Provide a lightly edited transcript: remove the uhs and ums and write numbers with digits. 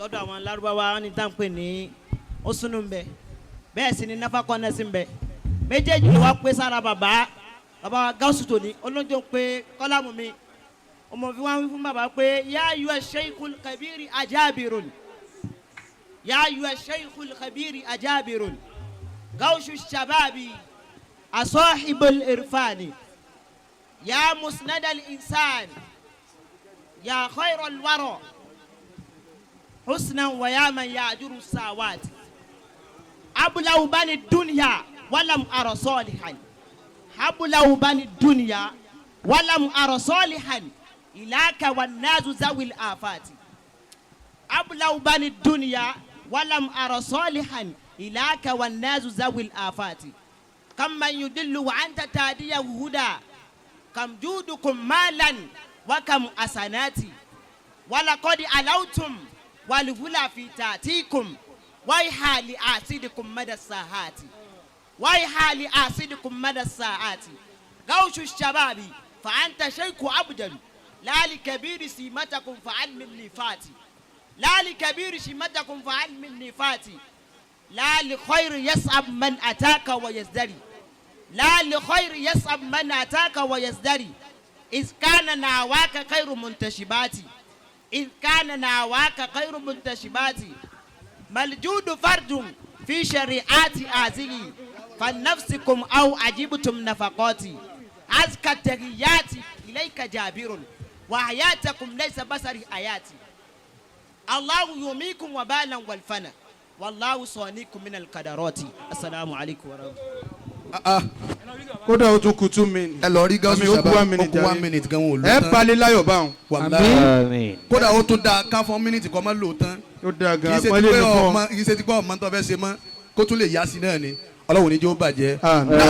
Lọ́dọ̀ àwọn Lárúbáwá, wọn ní tá à ń pè ní osunu ń bẹ, bẹ́ẹ̀ sì ni nafakọ náà sì ń bẹ. Méjèèjì ló wá pé sára bàbá. Bàbá wa Gáúsù tòní olóńjó ń pé kọ́lámù mi ọmọ fi wá wí fún bàbá pé يا أيها الشيخ الكبير أجابر، يا أيها الشيخ الكبير أجابر، غوث الشباب، أصاحب الإرفان، يا مسند الإنسان، يا خير الورى حسنا، ويا من يعجر الساوات، أبلوا بني الدنيا ولم أر صالحا، أبلوا بني الدنيا ولم أر صالحا إلاك والناس ذوي الآفات، أبلوا بني الدنيا ولم أر صالحا إلاك والناس ذوي الآفات، كم من يدل وأنت تهديه هدى، كم جودكم مالا وكم حسنات، ولقد علوتم والهلا في تاتيكم، ويحا لآسدكم مدى الساعات، ويحا لآسدكم مدى الساعات. غوث الشباب فأنت شيخ أبجل، لا لكبير سيمتكم فعلم اللفات، لا لكبير سيمتكم فعلم اللفات، لا لخير يصعب من أتاك ويزدري، لا لخير يصعب من أتاك ويزدري، إذ كان ناواك خير منتشبات، إذ كان ناواك خير منتشبات. ما الجود فرد في شريعات هذه، فلنفسكم أو عجبتم نفقاتي، أزكى التحيات إليك جابر، وحياتكم ليس بصري آياتي، الله يميكم وبالا والفنا، والله صانيكم من القدرات. السلام عليكم ورحمة الله. Kódà ó tún kù 2 minutes. Ẹ lọ rí Gáúsù Àmì, ó kù sábà. one minute Ó kù one jàre. minute gan, wọn ò lò Ẹ tán. Balẹ̀ láyọ̀ báwọn. Wàláhì. Àmín. Kódà ó tún dáa ká fún minute kọ́ mọ́ lò tán. Ó dáa Kì gan. í ṣe ti Àpọ́nlé pé ni fún ọ. ọmọ, kì í ṣe ti pé ọmọ tó fẹ́ ṣe mọ́, kó tún lè yá sí náà ni. Ọlọ́run ní jẹ́ ó bàjẹ́. Àmín. Náà.